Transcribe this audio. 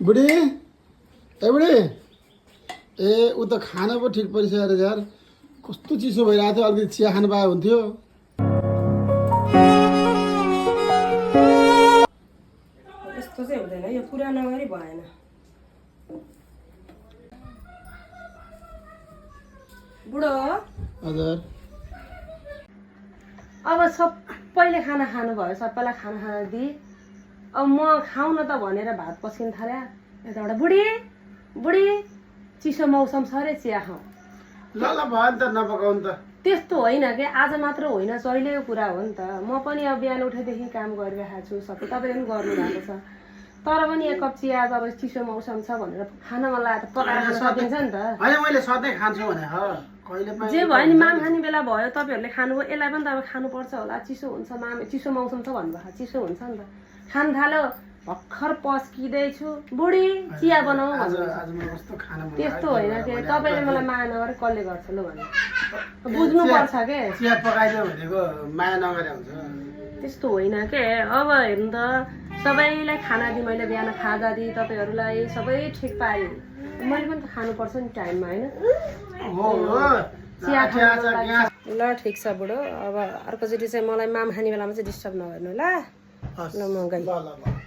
बुढी ए बुढी ए ऊ त खाना पो ठिक परिसक्यो अरे यार कस्तो चिसो भइरहेको थियो अलिकति चिया खानु पाए हुन्थ्यो यस्तो चाहिँ हुँदैन यो पुरा नगरी भएन बुढो हजुर अब सबैले खाना खानुभयो सबैलाई खाना खाना दिए अब म खाउँ न त भनेर भात पस्किन थाल्यो यताबाट बुढी बुढी चिसो मौसम छ अरे चिया खाउँ ल ल भयो नि त नपकाउनु त त्यस्तो होइन कि आज मात्र होइन जहिलेको कुरा हो नि त म पनि अब बिहान उठेदेखि काम गरिरहेको छु सबै तपाईँले पनि गर्नुभएको छ तर पनि एक कप चिया अब चिसो मौसम छ भनेर खान मन लाग्यो त पकाएर खान सकिन्छ नि त होइन मैले सधैँ खान्छु भने हो कहिले पनि जे भयो नि माम खाने बेला भयो तपाईँहरूले खानुभयो यसलाई पनि त अब खानुपर्छ होला चिसो हुन्छ माम चिसो मौसम छ भन्नुभएको चिसो हुन्छ नि त खान थाल्यो भर्खर पस्किँदैछु बुढी चिया बनाऊ आज म कस्तो खाना बनाएर त्यस्तो होइन के तपाईँले मलाई माया नगरे कसले गर्छ लु भने बुझ्नुपर्छ के चिया पकाइदियो भनेको माया नगरे हुन्छ त्यस्तो होइन के अब हेर्नु त सबैलाई खाना दिएँ मैले बिहान खाजा दिएँ तपाईँहरूलाई सबै ठिक पाएँ मैले पनि त खानुपर्छ नि टाइममा होइन हो चिया खानु ल ठिक छ बुढो अब अर्कोचोटि चाहिँ मलाई माम खाने बेलामा चाहिँ डिस्टर्ब नगर्नु ल हस् ल म गएँ ल ल